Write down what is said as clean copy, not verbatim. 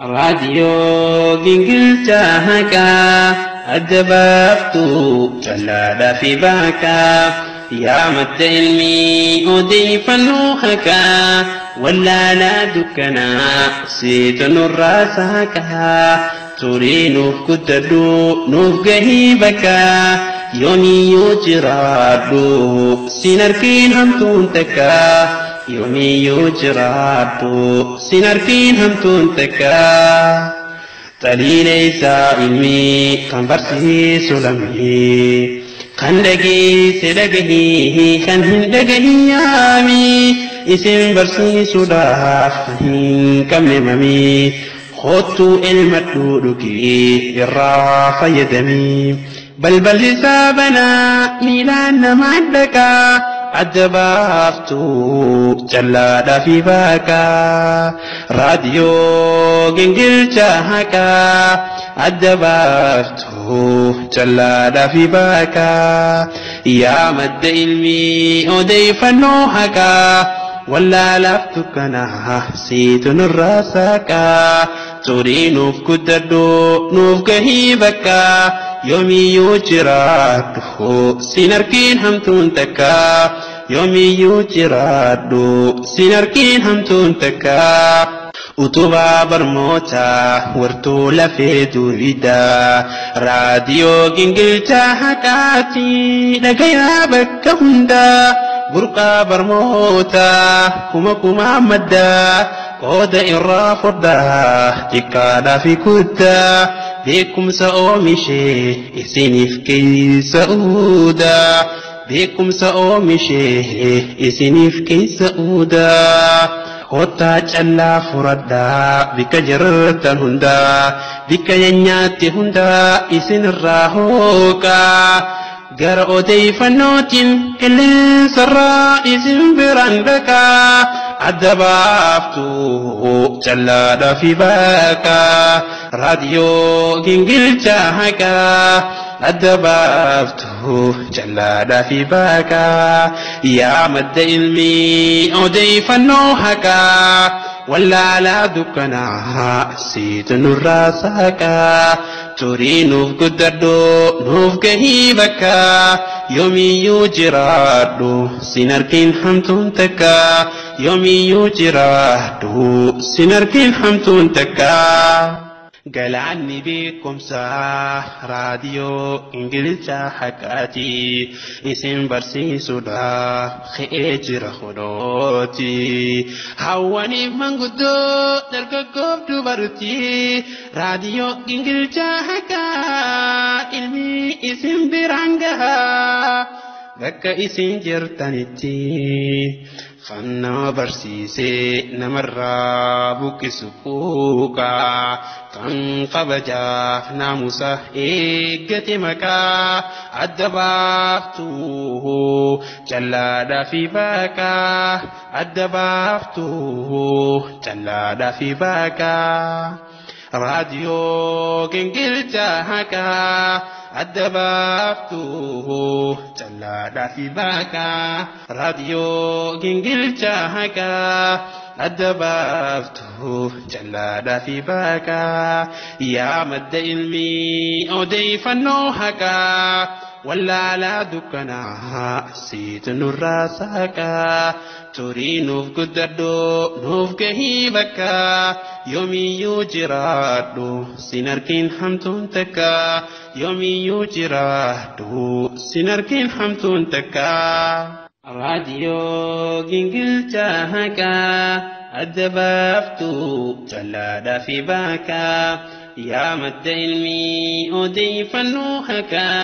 Raadiyoo gingilchaa haqaa adda baaftuu callaadhaa fi baakaa yaa madda ilmii odeeffannoo haqaa wallaalaa dukkanaa seeta nurraa saaqaa turii nuuf guddadhu nuuf gahii bakkaa yoomiyyuu jiraadhu sin argiin hamtuun takkaa. Yoomiyyuu jiraadhu sin argiin hamtuun takkaa. Xaliila isaa ilmii kan barsiisu lammii kan dhageesse dhagahii kan hin dhagahin yaamii isin barsiisuudhaaf kan hin qabne mamii kottuu ilmadhuu dhugii irraa fayyadamii balballi isaa banaa miilaan namaan dhaqaa. Adda baaftuu callaadhaa fi baakaa raadiyoo gingilchaa haqaa adda baaftuu callaadhaa fi baakaa yaa madda ilmii odeeffannoo haqaa wallaalaaf dukkanaa siitu nurraa saaqaa turii nuuf guddadhu nuuf gahii bakkaa yoomiyyuu jiraadhu sin argiin hamtuun takkaa yoomiyyuu jiraadhu sin argiin hamtuun takkaa. Utubaa barnootaa wartuu lafee duwidaa raadiyoo gingilchaa haqaati dhagayaa bakka hundaa burqaa barnootaa kuma kumaa maddaa qooda irraa furdaa xiqqaadhaa fi guddaa. Beekumsa oomishee isiniif keessa uudaa. Beekumsa oomishee isiniif keessa uudaa. Kottaa callaa furadhaa bikka jirtan hundaa bikka nyaatti hundaa isinirraa hooqaa. Gara odeeffannootiin qilleensarraa isin biraan dhaqaa. Adda baaftuu callaadhaa fi baakaa raadiyoo gingilchaa haqaa adda baaftuu callaadhaa fi baakaa yaa madda ilmii odeeffannoo haqaa wallaalaa dukkanaa siitu nurraa saaqaa turii nuuf guddadhu nuuf gahii bakkaa yoomiyyuu jiraadhu sin argiin hamtuun takkaa. Yoomiyyuu jiraadhu sin argiin hamtuun takkaa. Galaanni beekumsaa raadiyoo gingilchaa haqaati isin barsiisuudhaaf ka'ee jira hodooti. Hawwaniif manguddoo dargaggoof dubartii raadiyoo gingilchaa haqaa ilmi isin biraan gahaa bakka isin jirtanitti. Kan nama barsiisee namarraa buqqisu quuqaa kan kabajaaf naamusa eeggate maqaa adda baaftuu callaadhaa fi baakaa adda baaftuu callaadhaa fi baakaa raadiyoo gingilchaa haqaa. Adda baaftuu callaadhaa fi baakaa raadiyoo gingilchaa haqaa adda baaftuu callaadhaa fi baakaa yaa madda ilmii odeeffannoo haqaa wallaalaa dukkanaa siitu nurraa saaqaa turii nuuf guddadhu nuuf gahii bakkaa yoomiyyuu jiraadhu sin argiin hamtuun takkaa yoomiyyuu jiraadhu sin argiin hamtuun takkaa. Raadiyoo gingilchaa haqaa adda baaftuu callaadhaa fi baakaa yaa madda ilmii odeeffannoo haqaa.